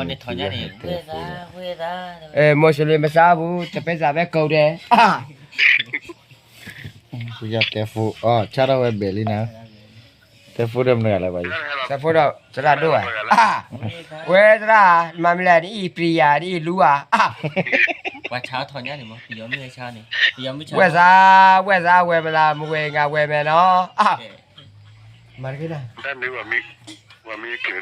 မ့ၢ်ထီၣ်ညါန့ၣ် အဲ မီၤစလ့မစါပူၤ တပဲစးပဲကိးဒဲး ပယီၤတဲဖိ အိ ဆါထီၣ်ဝဲဘဲးလံနၤ တဲဖိဒီးမနုၤဂၤလဲၣ်ဘၣ်ယ တဲဖိဒီးသရၣ်ဒိၣ်ဧါ ဝဲသရၣ် မၤမလဲၣ် နအံၤပျံၤယၤ နအံၤလူဧါ ပှၤဆါထီၣ်ညါန့ၣ်မ့ၢ် ပယီၤမ့ၢ်ဆါန့ၣ် ပယီၤမ့ၢ်ဆါ ဝဲၢ်သး ဝဲၢ်သး ဝဲၢ်မလၤ မဝဲၢ်ငါဝဲၢ်မဲာ်နီၤ မၤတက့ၢ် အမ့ၢ်ချ့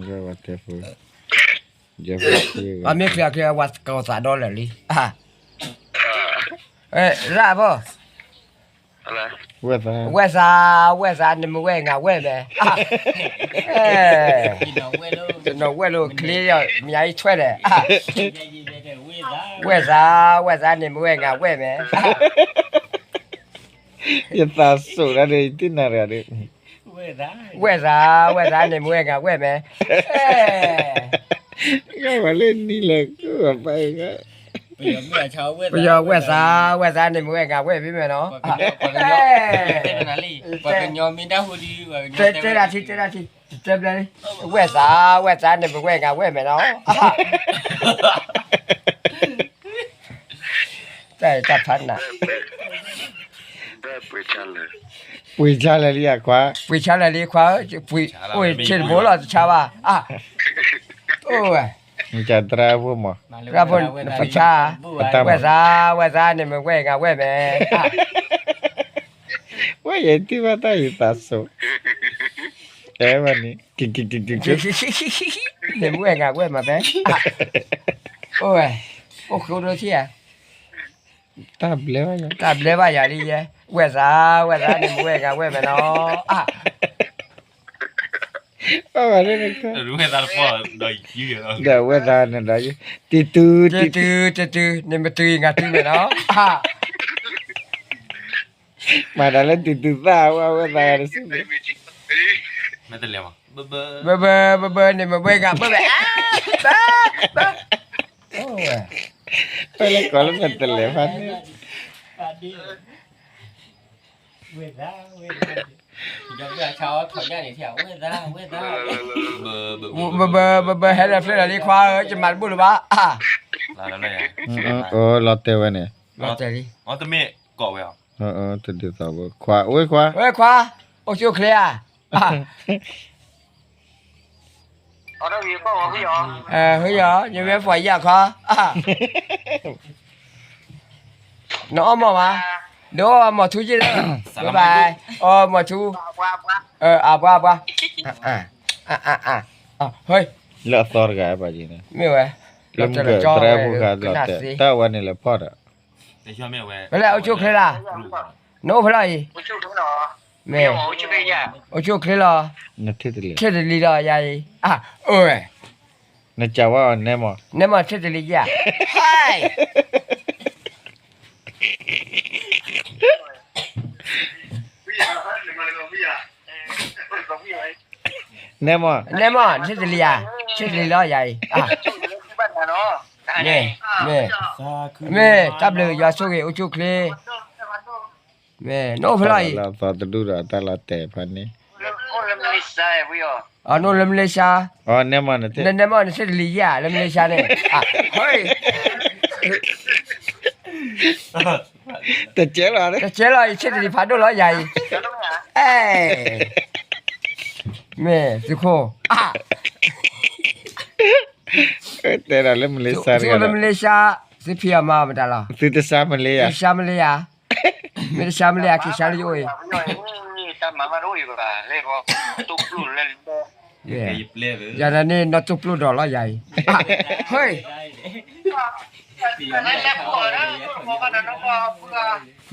ချ့ ဝဲကီၢ်သးဒီလၢာ်လံ ရၣ်ဖိ ဝဲၢ်သး ဝဲၢ်သး နမ့ၢ်ဝဲၢ်ငါဝဲၢ်မဲာ် တနီၤဝဲၢ်လိာ်ချ့ မ့ၢ်ယၤအံၤထွဲဒီး ဝဲၢ်သး ဝဲၢ်သး နမ့ၢ်ဝဲၢ်ငါဝဲၢ်မဲာ် ယသးစိၤဒၣ်ဒီး ယတနၢ်ရၣ်ဒီး ဝဲၢ်သး ဝဲၢ်သး နမ့ၢ်ဝဲၢ်ငါဝဲၢ်မဲာ် ယဝဲလၢနံၤလဲၣ် ကပၢ် ပယီၤဝဲၢ်သး ဝဲၢ်သး နမ့ၢ်ဝဲၢ်ငါဝဲၢ်ဖဲမဲာ်နီၤ တဲဒၣ်ထံ တဲဒၣ်ထံ တဲဘျဲလံ ဝဲၢ်သး ဝဲၢ်သး နမ့ၢ်ဝဲၢ်ငါဝဲၢ်မဲာ်နီၤ တၢ်ဖးနၤ ပှ့ၤဆါလၢာ်လံယခွါ ပှ့ၤဆါလၢာ်လံခွါ အိၣ်ဆ့တဘိလီၤတဆါဘၣ် အိၣ်ဝဲ နကသရၣ်ဖိမး သရၣ်ဖိ နပှ့ၤဆါ ဝဲၢ်သး ဝဲၢ်သး နမ့ၢ်ဝဲၢ်ငါဝဲၢ်မဲာ် ဝဲယဲၢ်တုၤဘၣ်တၢ်ယသးစိၤ အဲၣ်ဘၣ်န့ၣ် နမ့ၢ်ဝဲၢ်ငါဝဲၢ်မးဖဲ အိၣ်ဝဲ အိၣ်ဃိဒိထံၣ်ဧါ တၢ်ဘျဲဘၣ်ယၤ တၢ်ဘျဲဘၣ်ယၤလံယဲ ဝဲၢ်သး ဝဲၢ်သး နမ့ၢ်ဝဲၢ်ငါဝဲၢ်မဲာ်နီၤ ဘၣ်ဘၣ်လၢနက ဒီးဝဲၢ်သးန့ၣ်ဒီး တတုၤ တတုၤ တတုၤ နမ့ၢ်တုၤအံၤ ငါတုၤမဲာ်နီၤ မၤတၢ်လၢတတုၤသၣ် ဝဲဝဲၢ်သးတစုန့ၣ် ဘၢဘၢ ဘၢဘၢ နမ့ၢ်ဝဲၢ်ဂၤ ဘၢဘၢ ဘၢ ဘၢ ပၢလၢကိးလၢမဲာ်တလဲၤဖးန့ၣ် ဘၢဘၢ ဘၢဘၢ ဟဲလၢဖျၢၣ်လီၤလံခွါဧၢ ယမၤတဘူၣ်လၢၤဘၣ် လီၤတဲာ်ဝဲန့ၣ် လီၤတဲာ်လံ တဒ်သိးဘၣ် ခွါ ဝဲခွါ ဝဲခွါ အိၣ်ဆူၣ်အိၣ်ချ့ဧါ ဟ့ၣ်ယီၤ ယမ့ၢ်ပှၤယၢ်ခီ နအီၣ်မ့ၤမး ဒိၣ်အီၣ်မ့ၤထူယ့ၣ်လၢ ဘၣ်ဘၣ် အီၣ်မ့ၤထူ အပှၤပှၤ ဟ့ၣ် လၢအသီတဂၤဘၣ်ယံၤန့ၣ် မ့ၢ်ဝဲ လၢမုၢ်ကၢၢ်သရၢဖိဃာ်လီၤတဲာ် တၢ်ဝဲန့ၣ်လၢဖီၣ်ဒီး ဖဲလဲၣ် အိၣ်ဆူၣ်ချ့လၢ် နအိၣ်ဖဲလဲၣ်အံၤ မ့ၢ် အိၣ်ဆူၣ်ချ့လီၤ ထံၣ်တလံၤဒီးယၤအံၤ အၢ နကးဝဲအီၤနဲမး နဲမးထံၣ်တလံၤယၤ ဟဲ နဲမး နဲမး ထံၣ်တလံၤဧါ ထံၣ်တလံၤလီၤယၤအံၤ မ့ၢ် မ့ၢ် မ့ၢ် တၢ်ဘျုးယွၤဆိၣ်ဂ့ၤ အိၣ်ဆူၣ်ချ့ မ့ၢ် နအိၣ်ဖဲလဲၣ်အံၤ လၢအသီတဒူၣ်ဒီးတၢ်လီၤတဲာ်ဖဲန့ၣ် နအိၣ်လၢမလ့ၡါ နဲမး နထံၣ်တလံၤယၤ လၢမလ့ၡါန့ၣ် တကဲလီၤ တကဲလီၤ ယထံၣ်တလံၤဖးဒိၣ်လီၤယၤအံၤ အဲ မ့ၢ်သုးခိၣ် တဲဒၣ်လၢမလ့ၡါ သုအိၣ်လၢမလ့ၡါ သုဖံးအီၤမၤအီၤမတၤလီၤ သုတဆါမလ့ဧါ သုတဆါမလ့ဧါ မ့ၢ်တဆါမလ့ဧါ က့ၤဆါလၢယအိၣ်အံၤ ယၤန့ၣ် နီၢ်တိၢ်ပျိၢ်ဒီးလီ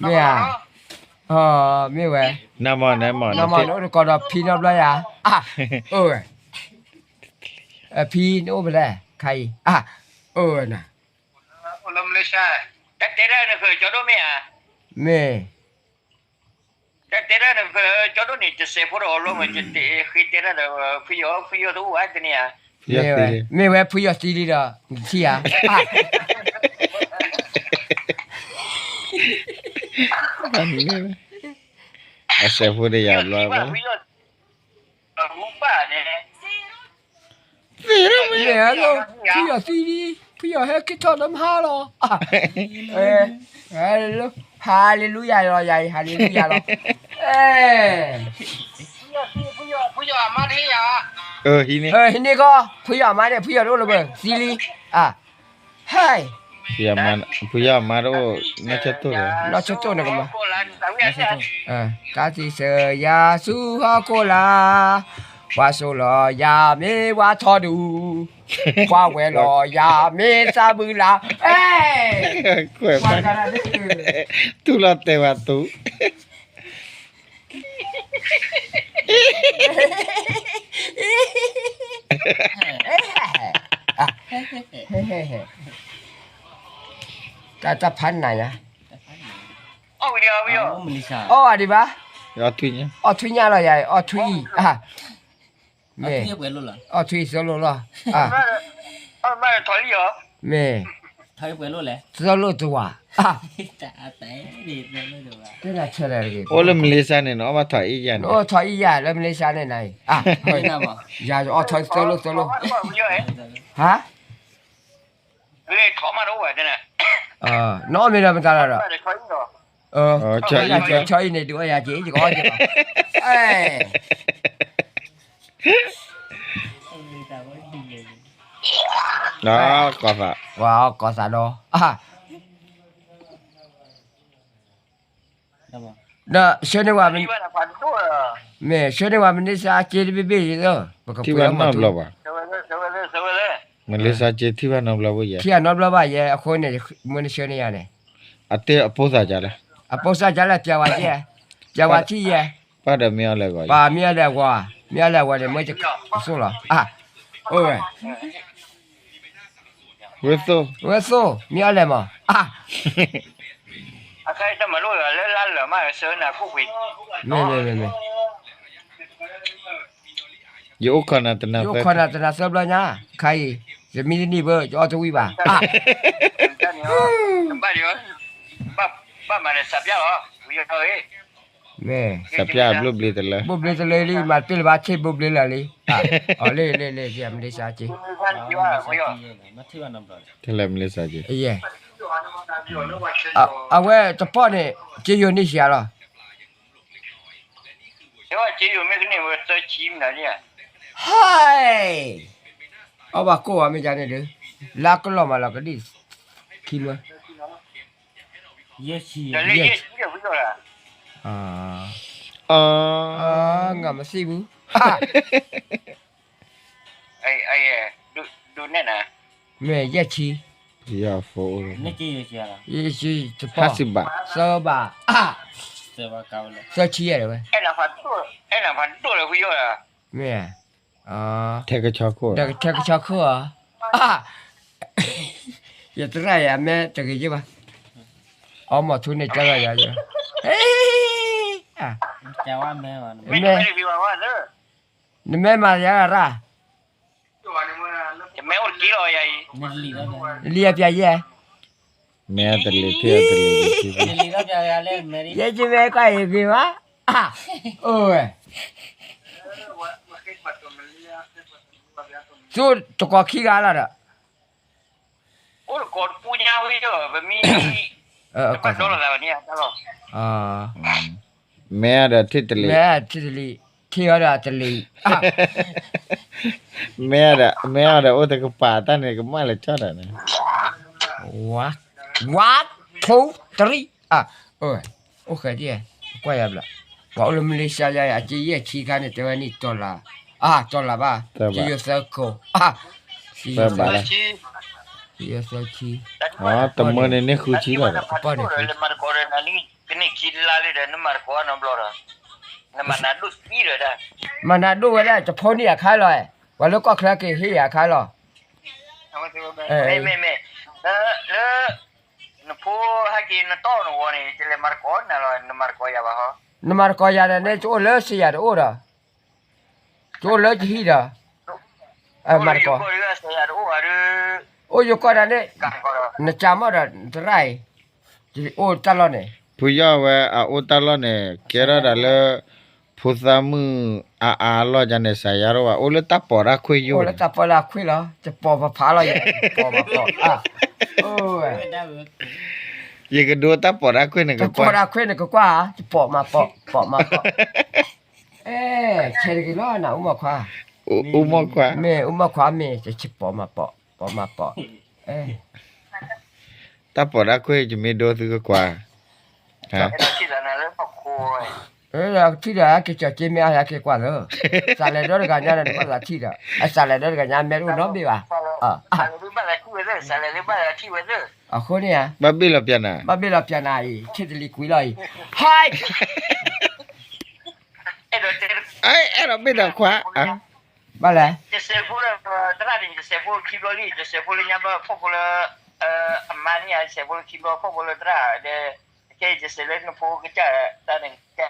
ၤယၤအံၤ မ့ၢ်ဧါ မ့ၢ်ဝဲ နမ့ၢ် နမ့ၢ် နအိၣ်တကိးဒီးဖံနီတဘျီယၤ အၢ ဖံ နအိၣ်ဖဲလဲၣ် ခါအံၤ အၢ န တၢ်တဲဒၣ်နဃၢၤကၠီဒိၣ်မ့ၢ်ဧါ မ့ၢ် တၢ်တဲဒၣ်နဃၢၤကၠီဒိၣ်န့ၣ် တစဲးဖိဒီးအီၤလီၤမး ယတဃ့တဲဒၣ်ဒီး ဖုယီၤ ဖုယီၤတအိၣ်ဘၣ်တနံၤဧါ မ့ၢ်ဝဲ မ့ၢ်ဝဲဖုယီၤသံလံဒီး နထံၣ်ဧါ အစဲးဖိဒီးယၤဘျီဘၣ် သ့ၣ် မ့ၢ်လီၤ, ဖုယီၤသံလံ, ဖုယီၤဟဲက့ၤထီၣ်ဒီးမဟါလီၤ. ဟါလ့လူယၤလီၤ, ယၤအံၤ ဟါလ့လူယၤလီၤ. ဟံးန့ၢ်ကီၢ်, ဖုယီၤအမါန့ၣ် ဖုယီၤတအိၣ်လၢၤဘၣ်, သံလံ. ဟဲ, ဖုယီၤအမါတအိၣ်, နီၢ်ဆိတိၢ်, နီၢ်ဆိတိၢ်န့ၣ်ကမၤ တၢ်သံစၢၤယၤဆူဟီၣ်ခိၣ်လာ်, ပှၤစိာ်လီၤယၤမ့ၢ်ပှၤထီဒူ, ပှၤဝဲလီၤယၤမ့ၢ်သးဘုလါ, အဲ, တူၢ်လီၤတဲာ်ဝဲတူၢ် တၢ်ဖးနးညါ, အီၣ်ဒံးဘၣ်, အီၣ်ထွံညါလီၤယၤ, အီၣ်ထွံ, မ့ၢ်, အီၣ်ထွံသၢလိာ်လီၤ, မ့ၢ်, သၢလိာ်တဝာ်, အိၣ်လၢမလ့ၤၡါန့ၣ် နအီၣ်ဘၣ်ထီၣ်အ့ၣ်ယၤန့ၣ်, အိၣ်ထီၣ်အ့ၣ်ယၤလၢမလ့ၤၡါန့ၣ်နၤအံၤ, ယၤအီၣ်ထီၣ်သၢလိာ်သၢလိာ်, ဟါ နအီၣ်မ့ၢ်ဒီးမတၤလီၤဒီး, ဆီအံၤန့ၣ် ဒုးအီၣ်ယၤက့ၤ ယကအီၣ်က့ၤလီၤ, ကီၢ်သးဒီး, ဒီးဆှၢန့ၢ်ဝဲ, မ့ၢ်ဆှၢန့ၢ်ဝဲမလ့ၤၡါက့ၤတဘ့ၣ်ဘ့ၣ်, ပကပှ့ၤအီၣ်မၤထူ, မလ့ၤၡါက့ၤထံၣ်ဘၣ်နီတဘျီဘၣ်ယဲ, ထံၣ်အနီတဘျီဘၣ်ယဲအဃိန့ၣ်, မ့ၢ်နဆှၢန့ၢ်ယၤန့ၣ်, အတဲအပိာ်သးကလဲၣ်, အပိာ်သးကလဲၣ် ပျဲဝဲက့ၤ, ပျဲဝဲထံၣ်ယဲ, ပၢ်ဒီးမ့ၢ်အီၤလဲၤဂီၤ, ပၢ်မ့ၢ်အီၤလဲၤဂီၤ, မ့ၢ်အီၤလဲၤဂီၤန့ၣ် မ့ၢ်ကဆိၣ်လီၤ, အိၣ်ဝဲ ဝဲသိ, ဝဲသိ, မ့ၢ်အီၤလဲၤမး, မ့ၢ်မ့ၢ်မ့ၢ်မ့ၢ်, ယအိၣ်ခိးနၤတနၤ, ယအိၣ်ခိးနၤတနၤသၢဘျီညါ, ခါအံၤ, ယမံတနံၣ်ဘၣ် ယအီၣ်တဝံၣ်ဘၣ်, ဘၣ်မၤဒီးစးပျၢ်လီၤ, မ့ၢ်, စးပျၢ်ဘျိၣ်ဘျ့တလၢ, ဘျိၣ်ဘျ့တလၢလံ မၤတပ့ၢ်လၢၤဘၣ် ဆ့ဘျိၣ်ဘျ့လၢာ်လံ, အီၤလ့ၣ်လ့ၣ်လ့ၣ် မလ့ၤၡါက့ၤ, ထဲလဲၣ်မလ့ၤၡါက့ၤ, အဝဲတပီၢ်န့ၣ် က့ယိာ်န့ၢ်ဆံးလီၤ, ဟဲ, အီၣ်ဘၣ်ကိၢ်အီၤမ့ၢ်ယါန့ၣ်ဒီး, လၢကလီၢ်မးလီၤကဒံၣ်, ခံမၢ ယဲၢ်ဆံ, ယဲၢ်ဆံ, ငါမသိဘူး, မ့ၢ်ယဲၢ်ဆံ, ယဲၢ်ဆံတပီၢ်, သၢဘး, သၢဆံယဲၢ်ဝဲ, မ့ၢ်, ထဲကဆီခိၣ်, ထဲကဆီခိၣ်ဧါ, ယသရၣ်ယၤမ့ၢ်တဂ့ၤယဘၣ်, အီမီၤထူန့ၣ်ကၢ်လီၤယၤ, မ့ၢ်, နမ့ၢ်မၤယၤရၣ်, လံအပျးယဲၢ်, မ့ၢ်တလံၤထံၣ်အတလံၤ, ယဲယမ့ၢ်ကွၢ်အံၤဂ့ၤဘၣ်, အိၣ်ဝဲ, သူတကိးခံဂၤလီၤဒီး အိၣ်တကိးတပူၤညါဝဲဒီး ပမ့ၢ်, ပှၤဒီလီၤသးဘၣ်န့ၣ်, မ့ၢ်ဒီးထံၣ်တလံၤ, မ့ၢ်ထံၣ်တလံၤ, ထံၣ်အီၤဒီးတလံၤ, မ့ၢ်ဒီး, မ့ၢ်ဒီးအိၣ်တကပၤတၢ်န့ၣ် ကမၣ်လၢကၠီၣ်ဒီးန့ၣ်, one, two, three, အိၣ်ဃဲဒ်, ကွၢ်ယၤဘျီ, ပှၤအိၣ်လၢမလ့ၤၡါယါအံၤ အက့ယဲၢ်ဆံခါန့ၣ် တဲဝဲန့ၣ် dollar, အdollarဘၣ်, က့ယိာ်သၢခိၣ်, က့ယိာ်သၢဆံ, တမၢန့ၣ် န့ၢ်ဃုဆံလီၤဒီး, ကန့ၢ်ခံလါလံဒီး နမၤတကိးနီတဘျီဒီး, နမၤနၤဒိၣ်သံဒီး, မၤနၤဒိၣ်ဝဲဒၣ် တဖိနံၣ်အခါလီၤ, ပှၤလၢကီၢ်ချၢက့ၤဟ့ၣ်ယၤအခါလီၤ, မ့ၢ်, မ့ၢ်, လၢ, နဖိဟဲက့ၤနတီၢ်နဝီၤန့ၣ် ယလဲၤမၤတကိးနၤလီၤ, နမၤတကိးယၤဘၣ်ဟီ, နမၤတကိးယၤဒီးန့ၣ် ကအိၣ်လၢစံယၤတအိၣ်ဒီး ကအိၣ်လၢကဟံၣ်ဒီး, မၤတကိး, အိၣ်ယိၤကီၢ်ဒၣ်န့ၣ်, နကမီၢ်ဒီး နသရၣ်အံၤ, အိၣ်တၢ်လီၢ်န့ၣ်, ဖုယီၢ်ဝဲအအိၣ်တၢ်လီၢ်န့ၣ် ကဲထီၣ်ဒၣ်လၢ, ဖ ဖိသၣ်မုၣ်အါအါလီၤ ယၤန့ၣ် စးယါထီၣ်ဘၣ် အိၣ်လၢတၢ်ပိာ်တၢ်ခွဲးယိာ် အိၣ်လၢတၢ်ပိာ်တၢ်ခွဲးလီၤ ယပိာ်ပဖးလီၤ ယပိာ်မၤပိာ် ယကဒိတၢ်ပိာ်တၢ်ခွဲးန့ၣ် တၢ်ပိာ်တၢ်ခွဲးန့ၣ်ကကွၢ် ယပိာ်မၤပိာ် ပိာ်မၤပိာ် အဲ ဆဲးတဂ့ၤလီၤနၤ အူမီၢ်ခွါ အူမီၢ်ခွါ မ့ၢ်အူမီၢ်ခွါမ့ၢ် ယဆဲးပိာ်မၤပိာ် ပိာ်မၤပိာ် တၢ်ပိာ်တၢ်ခွဲး ယမ့ၢ်ဒိသုကကွၢ် ထံၣ်ဒီးက့ၤကၠီၣ်က့မ့ၢ်အါယၤက့ၤကွၢ်လၢ စးလဲၤဒီတဂၤညါဒီးနဘၣ်သးထံၣ်ဒီး အစးလဲၤဒီတဂၤညါမဲတအိၣ်နီတဘ့ၣ်ဘၣ် အဃိန့ၣ်ဧါ ဘၣ်ဘ့ၣ်လီၤပျၢၤနၤ ဘၣ်ဘ့ၣ်လီၤပျၢၤနၤအံၤ ထံၣ်တလံၤကွံာ်လီၤအံၤ ဟဲ အဲၣ်ဒိးဘ့ၣ်ဒီးခွါ ဘၣ်လဲၣ် ဖျါ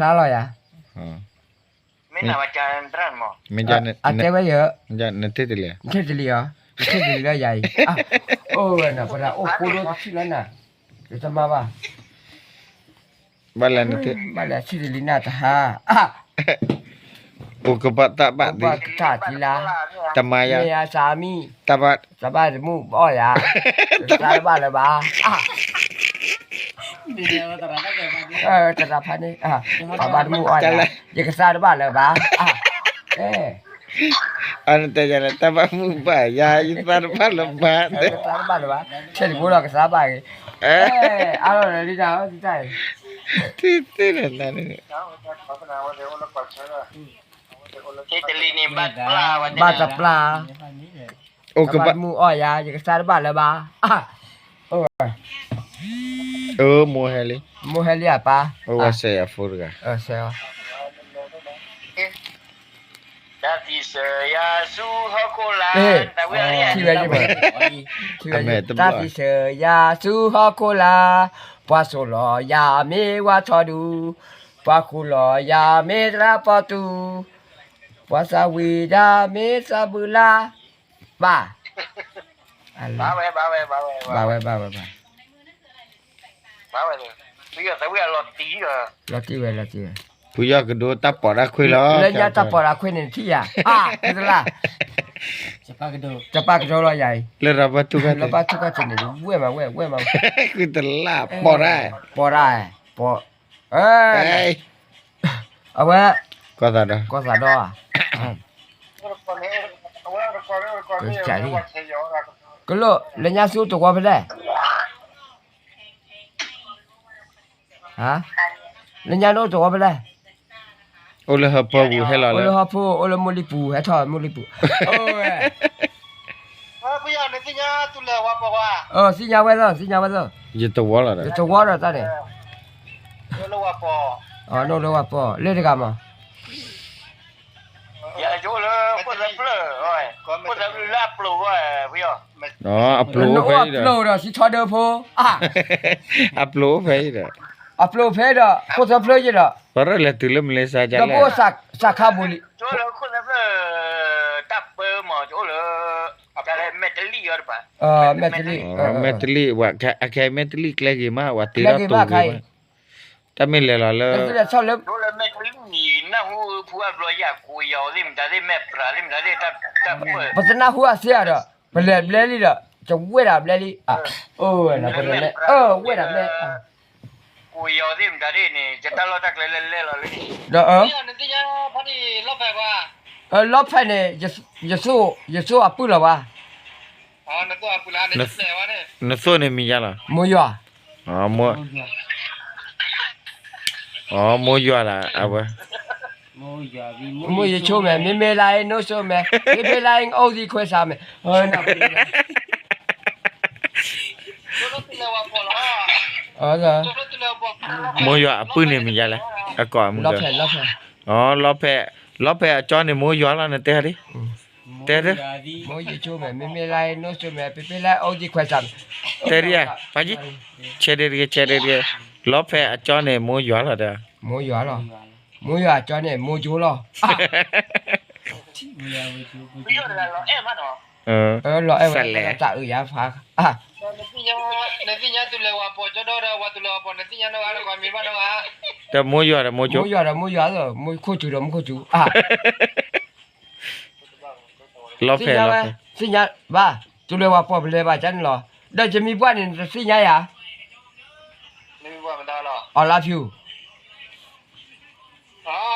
လီၤယၤ မ့ၢ်နၤမၤကၢ်တရၣ်မး မ့ၢ်ကၢ် အတဲဝဲယၤ နထံၣ်တလံၤ နထံၣ်တလံၤအီၤ နထံၣ်တလံၤလၢယၤအံၤ အိၣ်ဝဲနၤ ပဒၣ်အိၣ်ဃိဒိထံၣ်လီၤနၤ ယတမၤဘၣ် ဘၣ်လဲၣ်နထံၣ် ဘၣ်လဲၣ်ထံၣ်တလံၤနၤတဟါ အိၣ်ကဘၣ်တၢ်ဘၣ်သ့ ကထၣ်တလါ တမၤယၤ မ့ၢ်ယၤစးမံ တၢ်ဘၣ် တၢ်ဘၣ်တမုၣ်အီၣ်ယၤ တၢ်ဘၣ်လၢၤဘၣ် တရၣ်ဖးန့ၣ် တၢ်ဘၣ်တမုၣ်အီၣ်ယၤ ယကစၢ်တဘၣ်လၢၤဘၣ် အနတဲယၤလၢတၢ်ဘၣ်မုၢ်ဘၣ်ယၤ ယသးတဘၣ်လၢၤဘၣ် ကစၢ်တဘၣ်လၢၤဘၣ် ထဲတဘိဒီးကစၢ်ဘၣ်ဂ့ၤ အါလီၤလံတၢ် တၢ် ထံၣ်သ့လၢနၤန့ၣ် ဘၣ်တပျၢ် အိၣ်ကဘၣ်မုၢ်အီၣ်ယၤ ယကစၢ်တဘၣ်လၢၤဘၣ် အၢ မိၢ်ဟဲလံ မိၢ်ဟဲလံအပၢ် အိၣ်ဝဲစဲးအဖိတဂၤ တၢ်သံစၢၤယၤဆူဟီၣ်ခိၣ်လာ် ထံၣ်ဝဲယမ့ၢ် တၢ်သံစၢၤယၤဆူဟီၣ်ခိၣ်လာ် ပှၤစိာ်လီၤယၤမ့ၢ်ဝါထီဒူ ပှၤဃုာ်လီၤယၤမ့ၢ်သရၣ်ပီတူ ပှၤသးဝံၤဒၣ်မ့ၢ်သးဘုလါ ဘၣ် ဘၣ်ဝဲ ဘၣ်ဝဲ ဘၣ်ဝဲ ဘၣ်ဝဲ ဘၣ်ဝဲ ဘၣ်ဝဲ လီၤတံၢ်ဝဲ လီၤတံၢ်ဝဲ ဖုယီၢ်ကဒိတၢ်ပိာ်တၢ်ခွဲးလီၤ လၢညါတၢ်ပိာ်တၢ်ခွဲးန့ၣ်ထံၣ်ယၤ အါ ဖုသလါ တပာ်ကဒီးလီၤယၤအံၤ လၢရၤဘၢၣ်ထူၣ်ခါ လၢဘၣ်ထူၣ်ခါတန့ၣ် ဝဲၢ်မးဝဲၢ် ဝဲၢ်မးဝဲၢ် ဃုတလၢ် ပိာ်တၢ် ပိာ်တၢ် ပိာ် အဝဲ ကီၢ်သးဒီ ကီၢ်သးဒီ ကလိၣ် လၢညါဆူတဝီဖဲလဲၣ် လၢညါနအိၣ်တဝီဖဲလဲၣ် အိၣ်လၢဟၢဖၢပူၤဟဲလီၤလၢ အိၣ်လၢဟၢဖၢ အိၣ်လၢမိၢ်လံပူၤ ဟဲထီၣ်မိၢ်လံပူၤ သ့ၣ်ညါဝဲသ့ၣ် သ့ၣ်ညါဝဲသ့ၣ် ယတဝီလီၤဒီး ယတဝီဒီးတၢ်န့ၣ် နအိၣ်လၢဝၤပီၤ လၢတဂၤမး အပျိၢ်ဖဲအံၤဒီး အပျိၢ်အိၣ်ဖဲအံၤဒီး အပျိၢ်ဖဲအံၤဒီး ဖိသၣ်ဖျၢၣ်ယံၤဒီး ပရၢၣ်လဲၤတုၤလၢမလ့ၤစါဒ်လဲၣ် တၢ်ပၢမး တအိၣ်လၢ မဲာ်တလံၣ် အခဲအံၤမဲာ်တလံၣ်ဝဲ အခဲအံၤမဲာ်တလံၣ်ကျဲဂ့ၤမး ဝဲတ့ထီၣ်တိၤဂ့ၤမး တၢ်မ့ၢ်လဲၤလီၤလၢ ပတနၢ်ဟူအသ့ဧါဒီး ပလဲၤဘျဲလံဒီး တဝဲဒၣ်ဘျဲလံ အိၣ်ဝဲဒၣ်ဘျဲ ဒီး လီဖဲန့ၣ် ယသိၣ်အပုၢ်လီၤဘၣ် နသိၣ်န့ၣ်မံၤယါလီၤ မိၢ်ယွၤ မိၢ်ယွၤလီၤ အဝဲ မိၢ်ယဆိမဲာ် မ့မ့ၢ်လၢအံၤ နိၣ်ဆိမဲာ် မ့မ့ၢ်လၢအံၤ အိၣ်သံခွဲးစးမဲာ် မိၢ်ယွၤအပုၢ်န့ၣ်မံၤယါလဲၣ် အကိးမုၢ်က လီဖဲ လီဖဲ လီဖဲအကၠီန့ၣ် မိၢ်ယွၤလီၤ နတဲဒ် တဲဒ် မိၢ်ယဆိမဲာ် မ့မ့ၢ်လၢအံၤ နိၣ်ဆိမဲာ် မ့မ့ၢ်လၢအံၤ အိၣ်သံခွဲးစးမဲာ် တဲဒ် ပၢ်ကံ ဆဲးဒ်တဂ့ၤ ဆဲးဒ်တဂ့ၤ လီဖဲအကၠီန့ၣ် မိၢ်ယွၤလီၤဒီး မိၢ်ယွၤလီၤ မိၢ်ယွၤအကၠီန့ၣ် မိၢ်ယိလီၤ လီၤအဲၣ်မးနီၤ လီၤအဲၣ်ဝဲတၢ်အုးယါဖး, နသ့ၣ်ညါတုၤလဲၤဝၤပိာ်ကၠီဒီး ဝၤတုၤလဲၤဝၤပိာ် နသ့ၣ်ညါနီၢ်ဂၤ နကွၢ်မ့ၢ်ဘၣ်နီၢ်ဂၤ, ဒီးမိၢ်ယွၤဒီးမိၢ်ကၠိ, မိၢ်ယွၤဒီးမိၢ်ယွၤ, မူခိၣ်စူၤဒီးမူခိၣ်စူၤ, လီၤဖဲလီၤဖဲ, သ့ၣ်ညါဘၣ်, တုၤလဲၤဝၤပိာ်ပလဲၤဘၣ်ကန့ၣ်လီၤ, ဒီးယမံၤပှၢ်န့ၣ် နတသ့ၣ်ညါယၤ အီၤလါဖၠူၣ်, ယ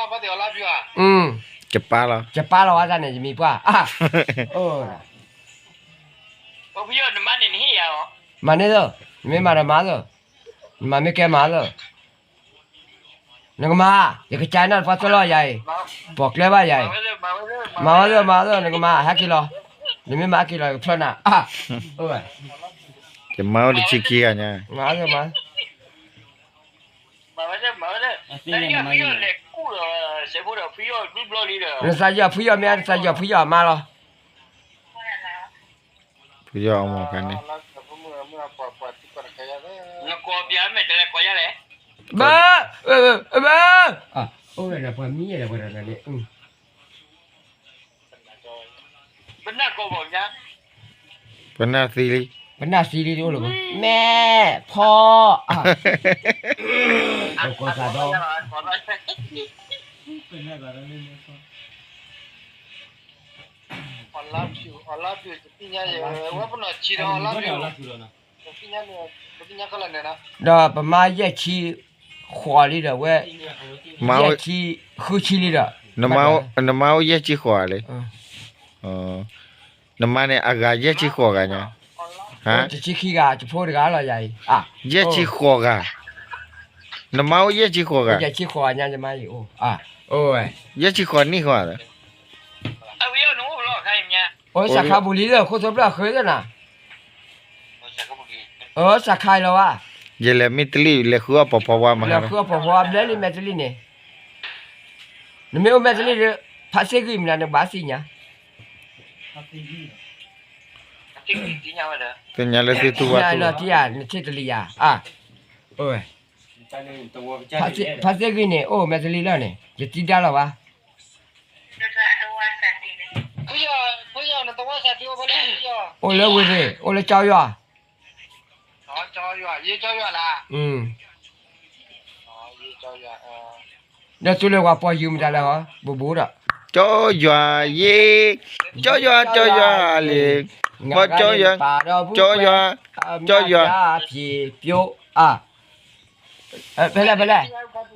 ပၢ်လီၤ, ယပၢ်လီၤဝဲသးန့ၣ် ယမံၤပှၢ်, မၤန့ၢ်သၢ, နမ့ၢ်မၤဒီးမၤသၢ, နမၤမ့ၢ်ကဲမၤသၢ, နကမၤ, ယကကဲနီၢ်တပှၢ်သၢလီၢ်ယၤအံၤ, ပိာ်ကျဲဘၣ်ယၤအံၤ, မၤဝဲသၢ မၤဝဲသၢ နကမၤ ဟဲက့ၤလီၤ, နမ့ၢ်မၤဟဲက့ၤလီၤ ယကဖျီနၤ, ယမၤဝဲတဆံခံဂၤညါ, မၤသၢမၤ နသးယီၤဖုယီၤမ့ၢ် နသးယီၤဖုယီၤအမါလီၤ, ဖုယီၤအမါဖဲန့ၣ်, ဘၣ်, ဘၣ်, အိၣ်ဝဲဒၣ်ပှၤမံၤယဲၢ်ဒီးပှၤတၢ်န့ၣ်, ပနၢ်သံလံ, ပနၢ်သံလံတအိၣ်လၢၤဘၣ်, မဲၢ်ဖီ, ကိးသးဒီး ဒီးပမါယဲၢ်ဆံဃိးလံဒီးဝဲ, ယဲၢ်ဆံဃုဆံလံဒီး, နမါအိၣ်ယဲၢ်ဆံဃိးလံ, နမါန့ၣ်အဂၤယဲၢ်ဆံဃိးဂၤညါ, တဆံခံဂၤ ယဖိတဂၤလီၤယၤအံၤ, ယဲၢ်ဆံဃိးဂၤ, နမါအိၣ်ယဲၢ်ဆံဃိးဂၤ, ယဲၢ်ဆံဃိးဂၤညါ ယမါအံၤအိၣ်, ယဲၢ်ဆံဃိးနံၣ်ဃိး, အိၣ်စးခါပူၤလံလၢ ခိၣ်သိဘျၢၣ်ဃုသနၤ, စးခါအံၤလီၤဝဲ, ယလဲၤမ့ၢ်တလံၣ် လဲၤဃုအီၣ်ပီၤဖီဝါမး, လဲၤဃုအီၣ်ပီၤဖီဝါဘျဲလံ မဲာ်တလံၣ်န့ၣ်, နမ့ၢ်အိၣ်မဲာ်တလံၣ်ဒီး ဖးစ့ၢ်ဂံၢ်မနုၤ နကဘၣ်သ့ၣ်ညါ, သ့ၣ်ညါလၢသ့ၣ်တူၢ်ဘၣ်တူၢ်လီၤ, နထံၣ်တလံၣ်ယၤ, ဖးစ့ၢ်ဂံၢ်န့ၣ် အိၣ်မဲာ်တလံၣ်လီၤန့ၣ် ယတံၤဒါလီၤဘၣ်, အိၣ်လၢဝ့ၢ်ရ့ၣ် အိၣ်လၢကၠီယွၤ, ဒီးတုၤလၢ ပှၤပိာ်ယုာ်မတၤလဲၣ်ဟီ ဘူးဘူးဒီး, ကၠီယွၤယ့, ကၠီယွၤ ကၠီယွၤလံ, ပှၤကၠီယွၤ, ကၠီယွၤ, ကၠီယွၤ, ဖဲလဲၣ် ဖဲလဲၣ်